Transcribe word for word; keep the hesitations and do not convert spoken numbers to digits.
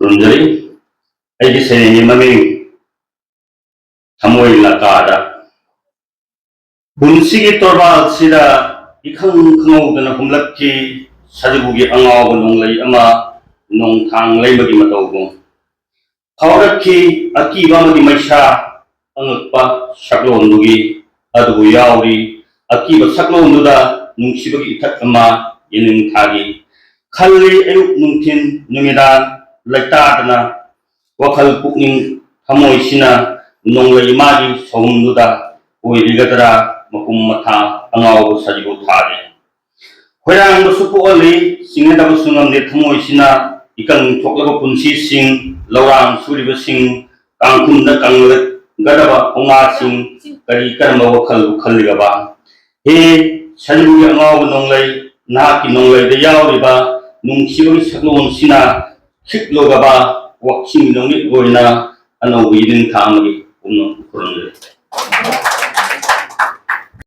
ꯈꯨꯔꯨꯝꯖꯔꯤ꯫ ꯑꯩꯒꯤ ꯁꯩꯔꯦꯡꯒꯤ ꯃꯃꯤꯡ ꯊꯃꯣꯏ ꯂꯀꯥꯗ꯫ ꯄꯨꯟꯁꯤꯒꯤ ꯇꯣꯔꯕꯥꯜꯁꯤꯗ ꯏꯈꯪ ꯈꯪꯍꯧꯗꯅ ꯍꯨꯝꯂꯛꯈꯤ ꯁꯖꯤꯕꯨꯒꯤ ꯑꯉꯥꯎꯕ ꯅꯣꯡꯂꯩ ꯑꯃ, ꯅꯣꯡꯊꯥꯡ ꯂꯩꯃꯒꯤ ꯃꯇꯧꯒꯨꯝ꯫ ꯐꯥꯎꯔꯛꯈꯤ ꯑꯀꯤꯕ ꯑꯃꯒꯤ ꯃꯩꯁꯥ, ꯑꯉꯛꯄ ꯁꯛꯂꯣꯟꯗꯨꯒꯤ꯫ ꯑꯗꯨꯕꯨ ꯌꯥꯎꯔꯤ ꯑꯀꯤꯕ ꯁꯛꯂꯣꯟꯗꯨꯗ ꯅꯨꯡꯁꯤꯕꯒꯤ ꯏꯊꯛ ꯑꯃ ꯌꯦꯅꯤꯡ ꯊꯥꯒꯤ꯫ ꯈꯜꯂꯤ ꯑꯌꯨꯛ ꯅꯨꯡꯊꯤꯟ ꯅꯨꯃꯤꯗꯥꯡ ꯂꯩꯇꯥꯗꯅ, ꯋꯥꯈꯜ ꯄꯨꯛꯅꯤꯡ ꯊꯃꯣꯏꯁꯤꯅ ꯅꯣꯡꯂꯩ ꯃꯥꯒꯤ ꯁꯍꯨꯝꯗꯨꯗ ꯑꯣꯏꯔꯤꯒꯗ꯭ꯔꯥ ꯃꯄꯨꯝ ꯃꯊꯥ ꯑꯉꯥꯎꯕ ꯁꯖꯤꯕꯨ ꯊꯥꯔꯤ꯫ ꯈꯣꯏꯔꯥꯡꯕꯁꯨ ꯄꯣꯛꯍꯜꯂꯤ, ꯆꯤꯡꯅꯗꯕꯁꯨ ꯉꯝꯗꯦ ꯊꯃꯣꯏꯁꯤꯅ꯫ ꯏꯀꯪ ꯊꯣꯛꯂꯕ ꯄꯨꯟꯁꯤꯁꯤꯡ, ꯂꯧꯔꯥꯡ ꯁꯨꯔꯤꯕꯁꯤꯡ, ꯀꯥꯡꯈꯨꯝꯗ ꯀꯪꯂꯒꯗꯕ ꯀꯧꯅꯥꯁꯤꯡ, ꯀꯔꯤ ꯀꯔꯝꯕ ꯋꯥꯈꯜꯕꯨ ꯈꯜꯂꯤꯒꯕ? ꯍꯦ ꯁꯖꯤꯕꯨꯒꯤ ꯑꯉꯥꯎꯕ ꯅꯣꯡꯂꯩ, ꯅꯍꯥꯛꯀꯤ ꯅꯣꯡꯂꯩꯗ ꯌꯥꯎꯔꯤꯕ ꯅꯨꯡꯁꯤꯕꯒꯤ ꯁꯛꯂꯣꯟꯁꯤꯅ ꯈꯤꯛꯂꯨꯒꯕ ꯋꯥꯛꯆꯤꯡ ꯅꯣꯡꯂꯤꯛ ꯑꯣꯏꯅ ꯑꯅꯧꯕ ꯌꯦꯅꯤꯡꯊꯥ ꯑꯃꯒꯤ ꯄꯨꯝꯅꯃꯛ ꯈꯨꯔꯨꯝꯖꯔꯤ꯫